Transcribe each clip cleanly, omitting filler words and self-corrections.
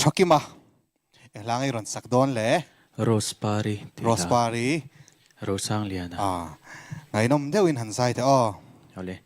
Thakima eng hla ngei rawn sak dawn le? Rose Pari tih hla. Rose Pari. Rosangliana. Ah, ngaihnawm deuhin han zai teh aw. Awle.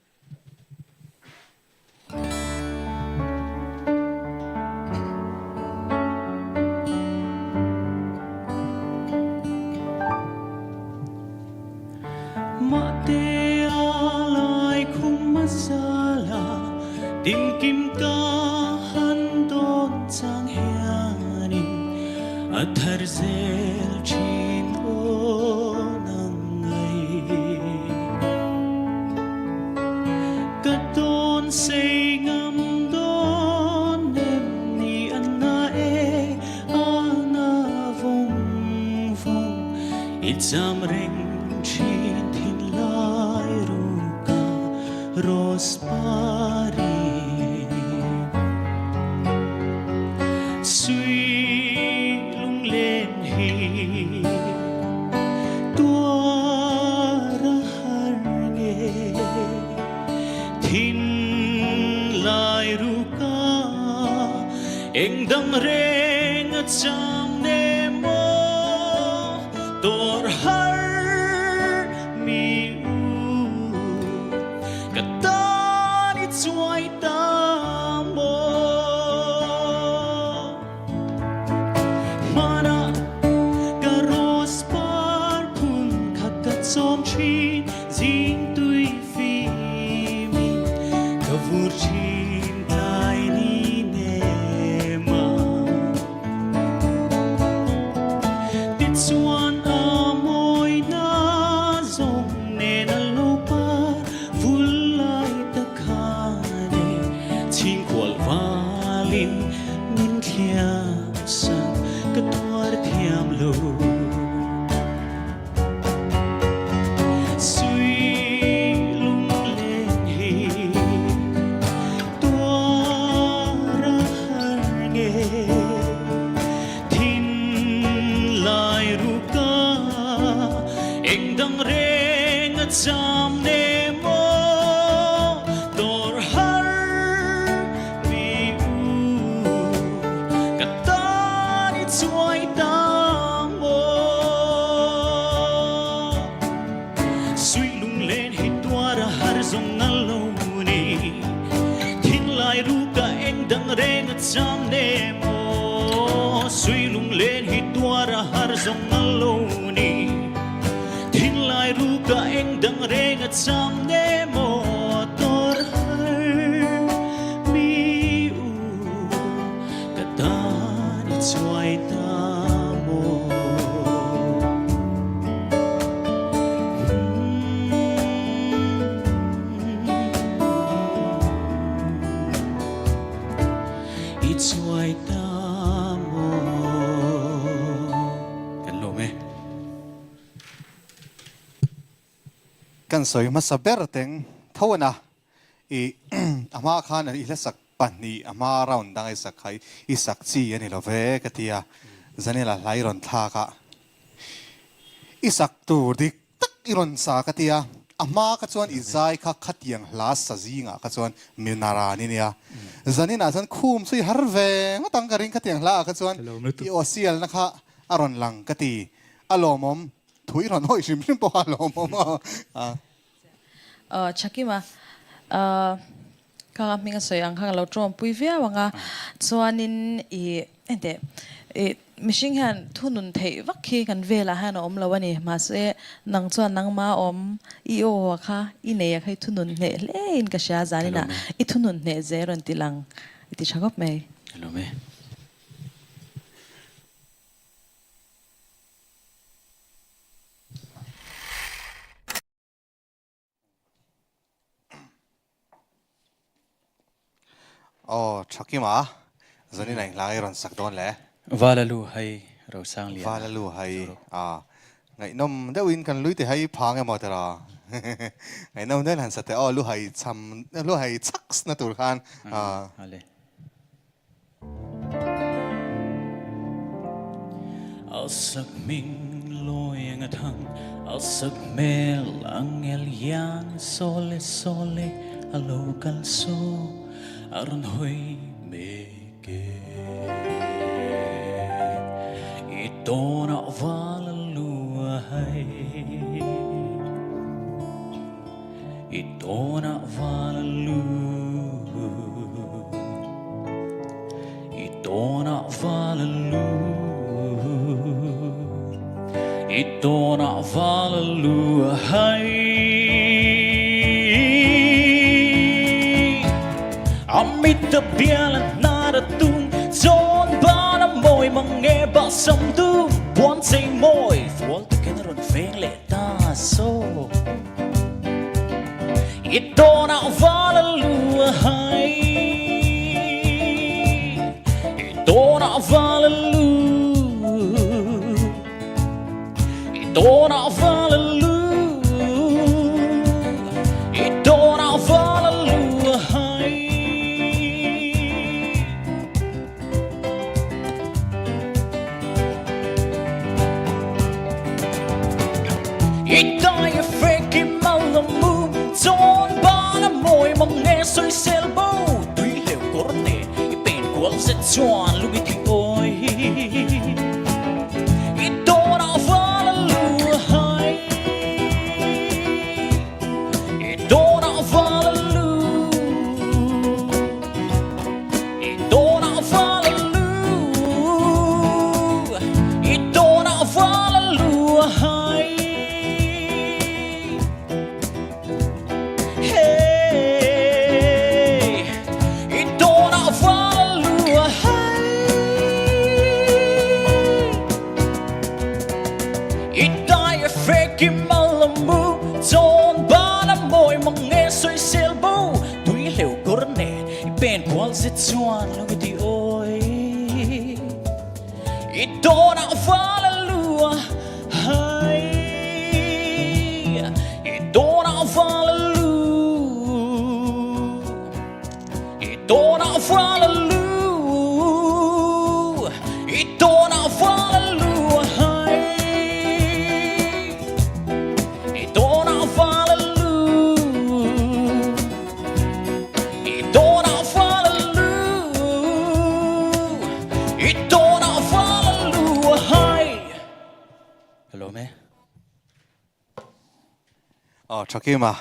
Kan sawi hmasa ber teng tho a na. I a hma khan i hlasak pahnih a hma round dang i sak kha i sak chi a ni lo ve ka ti a, Zanela hla i rawn thlak a, i sak tur dik tak i rawn sa ka ti a, a hma kha chuan i zai kha khatiang hla sa zingah kha chuan Minara ni nia, Zaninah chuan khum chu i har ve ngawt ang ka ring khatiang hla ah kha chuan i aw sialna kha a rawn lang ka ti, a lawmawm thu i rawn awih hrim hrim pawh a lawmawm a. Chakima, Ka hming a sawi ang kha ka lo tawmpui viau ang a, chuanin i enteh i mihring hian thunun theih vak hi kan velah hian a awm lo a ni. Mahse nang chuan nangma awm i aw kha i nei a kha i thunun hneh hle in ka hria zaninah i thunun hneh zel rawn ti lang i ti tha khawp mai. Hello me. Aw, Thakima, zanin a inhlang i rawn sak dawn le. Vala lu hai Rosang Liana. Vala lu hai, a ngaihnawm deuhin kan lui te hai phang emaw tira. Ngaihnawm deuhin han sa teh aw, lu hai cham, lu hai chhaks na tur khan. Ale. tawnah val a lu a hai I tawnah val a lu I tawnah val a lu I tawnah val a lu a hai A mit a bial a hnar a tum Chawn ban a mawi mang nge balsam dum Puan chei mawi fual takin a rawn veng leh ta saw I tawnah val a lu a hai I tawnah val a lu I tawnah val a lu I tawnah val a lu a hai. I dai a fek i mal a mu Chawn ban a mawi mang nge sawisel bo Tui hleuh kawr nen i pen kual zet chuan lung i ti awi I tawnah val a lu a hai I tawnah val a lu I tawnah val a lu I tawnah val a lu a hai Hey I tawnah val a lu a hai I dai a fek i mal a mu Chawn ban a mawi mang nge sawisel bo Tui hleuh kawr nen i pen kual zet chuan lo i ti awi I tawnah val a lu a hai I tawnah val a lu I tawnah val a lu I tawnah val a lu a hai I tawnah val a lu I tawnah val a lu I tawnah val a lu a hai. Hello me. Aw Thakima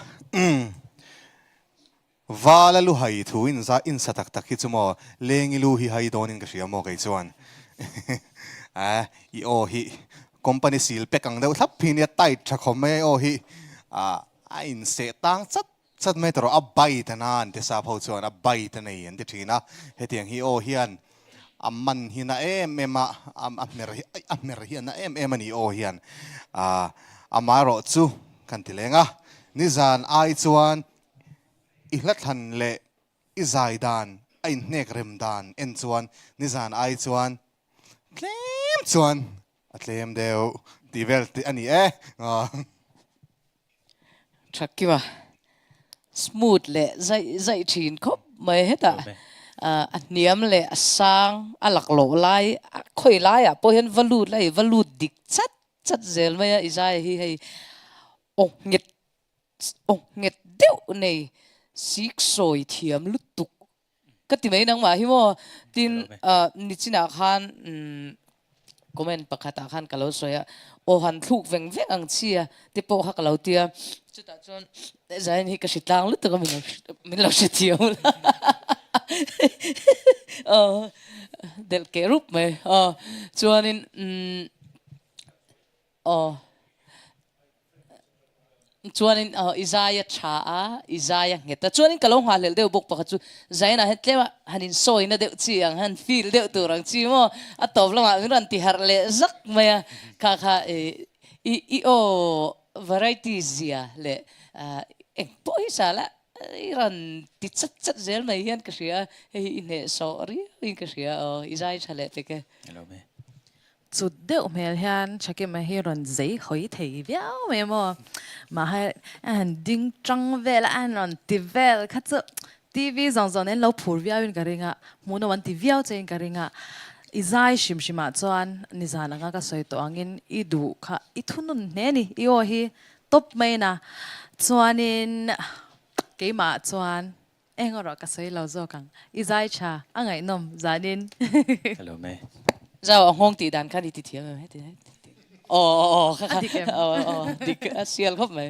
Vala lu hai thu in za in sa tak tak hi chu maw Lengi lu hi hai dawnin ka hria maw kei chuan a i aw hi company seal pack ang deuh thlap hi nia tight tha khawp mai a i aw hi a in seh tang chat chat mai tawh a bite a na an ti sap ho chuan a bite a nei an ti thin a hetiang hi aw hian a man hi na em em a a hmer hi a hmer hi a na em em a ni aw hian amaherawh chu kan ti leng a nizan ai chuan I hlathlan leh i zai dan a inhnek rem dan en chuan nizan ai chuan tlem chuan a tlem deuh tih vel a ni e. Thakima smooth leh zaih zaih thin khawp mai hetah a hniam leh a sang a laklawh lai khawi laiah pawh hian va lut la i va lut dik chat chat zel mai a i zai hi hei aw nghet Aw nghet deuh nei sik sawi thiam lutuk ka ti mai nangmah hi maw tin nichinah khan comment pakhatah khan ka lo sawi a aw han thluk veng veng ang chi a te pawh kha ka lo ti a chutah chuan Zain hi ka hri tlang lutuk a min lo hre thiam la aw delh keh rup mai aw chuanin aw. Chuanin i zai a tha a, i zai a nghet a. Chuanin ka lo nghahhlelh deuh bawk pakhat chu Zainah hian tlema han insawina deuh chi ang, han feel deuh tur ang chi maw? A tawp lamah min rawn ti harh leh zak mai a. Kha kha i i aw variety zia leh eng pawh hi sa la i rawn ti chat chat zel mai hian ka hria a, hei hi i hnehsawh riauin ka hria aw, i zai tha leh pek e. Chut deuh hmel hian Thakima hi rawn zei hawi thei viau mai maw? Mahse a han ding tang vel a, a han rawn ti vel kha chu TV zawng zawng nen lo phur viau in ka ring a, hmuhnawm an ti viau che in ka ring a. I zai hrim hrim ah chuan nizan anga ka sawi tawh angin i duh kha i thunun hle ni, i aw hi tawp mai na. Chuanin keimah chuan eng erawh ka sawi lo zawk ang, i zai tha a ngaihnawm zanin. Hello me. Zau a nghawng tih dan khan i ti thiam em heti heti. Aw aw aw kha kha. A dik em? Aw aw dik a sial khawp mai.